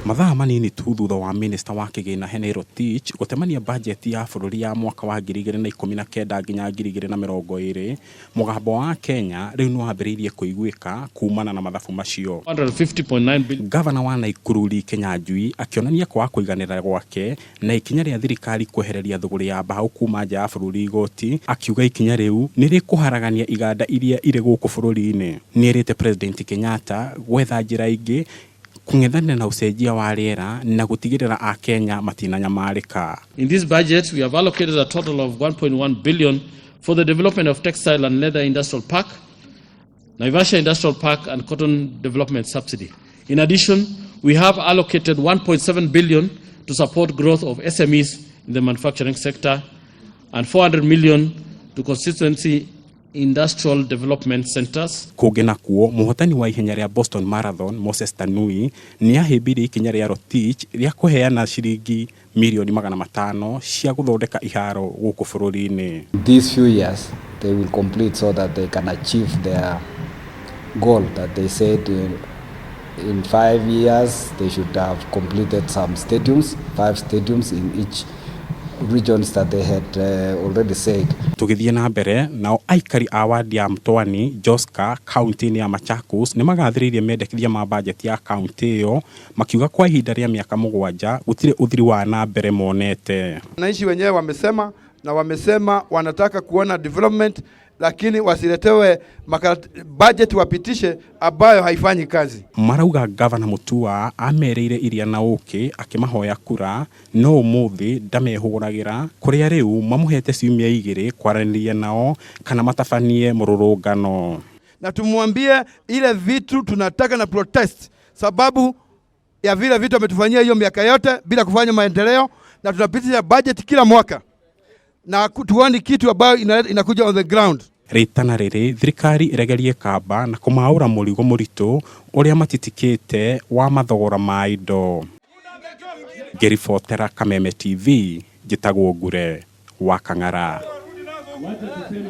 Mathaa manini tu thutha wa minista wa kĩgĩna Henry Rotich gũtemania bajeti ya bũrũri ya mwaka wa 2019 nginya 2020, mũgambo wa Kenya rĩu nĩ wambĩrĩirie kũiguĩka kumana na mathabu macio. 150.9 billion. Gavana wa Nakuru Lee Kinyanjui akĩonania kwaga kũiganĩra gwake na ikinya rĩa thirikari kwehereria thũgũrĩ ya mbaũ kuma nja ya bũrũri igoti, akiuga ikinya rĩu nĩ rĩkũharagania iganda iria irĩ gũkũ bũrũri-inĩ. Nĩerĩte President Kenyatta gwetha njĩra ingĩ kũng'ethanĩra na ũcenjia wa rĩera na gũtigĩrĩra Akenya matinanyamarĩka. In this budget, we have allocated a total of 1.1 billion for the development of textile and leather industrial park, Naivasha Industrial Park, and cotton development subsidy. In addition, we have allocated 1.7 billion to support growth of SMEs in the manufacturing sector and 400 million to constituency industrial development centers. Kũngĩ nakuo, mũhotani wa ihenya rĩa Boston Marathon Moses Tanui nĩ ahĩmbĩirie ikinya rĩa Rotich rĩa kũheana ciringi mirioni 500 cia gũthondeka iharo gũkũ bũrũri-inĩ. These few years they will complete so that they can achieve their goal that they said in 5 years they should have completed some stadiums, five stadiums in each regions that they had already said. Tũgĩthiĩ na mbere nao, aikari a wadi ya Mtwani Joska, kaunti-inĩ ya Machakos, nĩ magathĩrĩirie mendekithia ma bajeti ya kaunti ĩyo, makiuga kwa ihinda rĩa mĩaka 7 gũtirĩ ũthiri wa na mbere monete. Wananchi wenyewe wamesema na wamesema wanataka kuona development, lakini wasiletewe budget wapitishe ambayo haifanyi kazi. Marauga gavana Mutua amereire iria na ũkĩ akĩmahoya kura, no ũmũthĩ ndamehũgũragĩra, kũrĩa rĩu mamũhete ciumia 2 kwaranĩria nao kana matabanie mũrũrũngano. Na tumwambie ile vitu tunataka na protest, sababu ya vile vitu ametufanyia hiyo miaka yote bila kufanya maendeleo, na tunapitisha budget kila mwaka na tuoni kitu ambayo inakuja on the ground. Rĩtana rĩrĩ thirikari ĩregerie kamba na kũmaũra mũrigo mũritũ ũrĩa matitikĩte wa mathogora ma indo. Ngĩribotera Kameme TV, njĩtagwo Ngure wa Kang'ara.